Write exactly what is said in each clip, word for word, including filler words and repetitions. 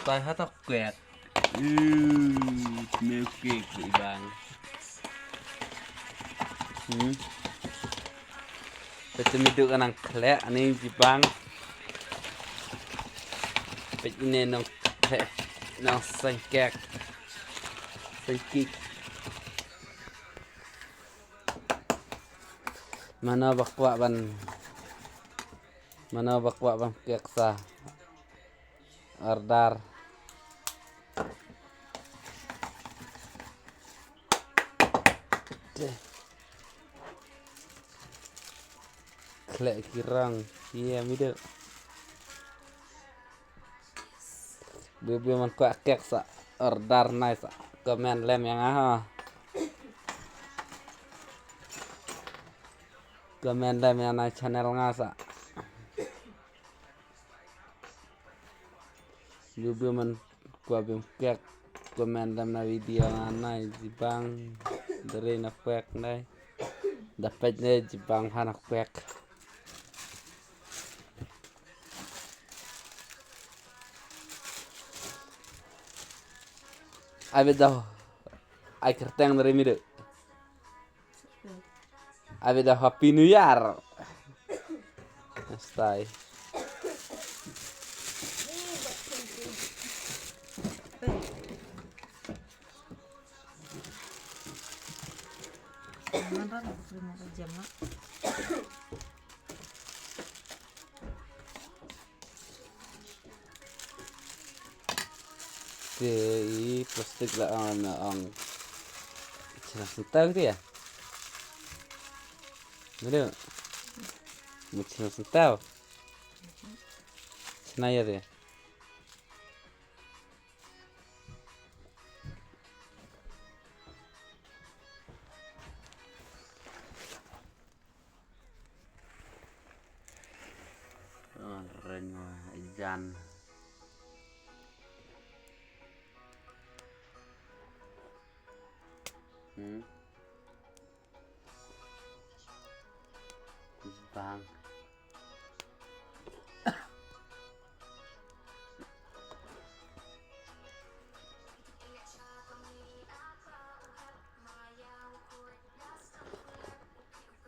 Tai ha tok kwek. Ui, me kwek i bang. Hmm. Peit me duk anang khlek ani jibang. Peit ine nong khlek nong sengkek. Sengkik. Mano ba kwah ban, mano ba kwah ban kek sa. Order. Te. Khlek ki rang, ki em i duk. Biew biew man kwah kek sa order nai sa comment lem ïa nga ha. Comment lem ïa nai channel nga sa. Biew biew man kwah bym kek comment lem na video nga nai jibang. Dare na kwek nai. Da peit ne jibang ha na kwek. Ai beda. Ai kyrteng dare mi duk. Ai beda Happy New Year. Stai. Te i plastik la ong, la ong. Chna sentaw te ïa. Mano? Mo chna sentaw. Chna ïa te. Ren wa jan. Hmm. Bang.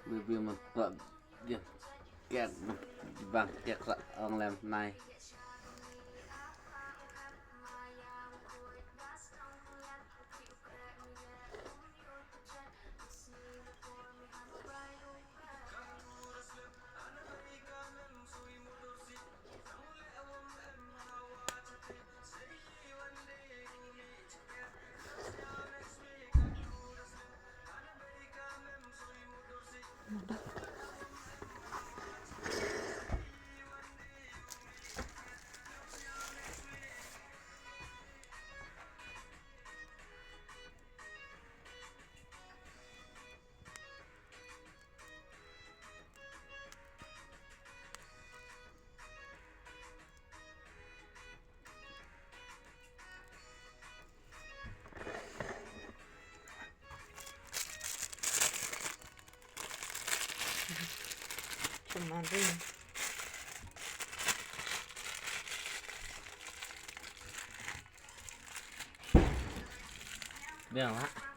Biew biew man kwah biew kek bang kek sa ong lem nai. Biang lah.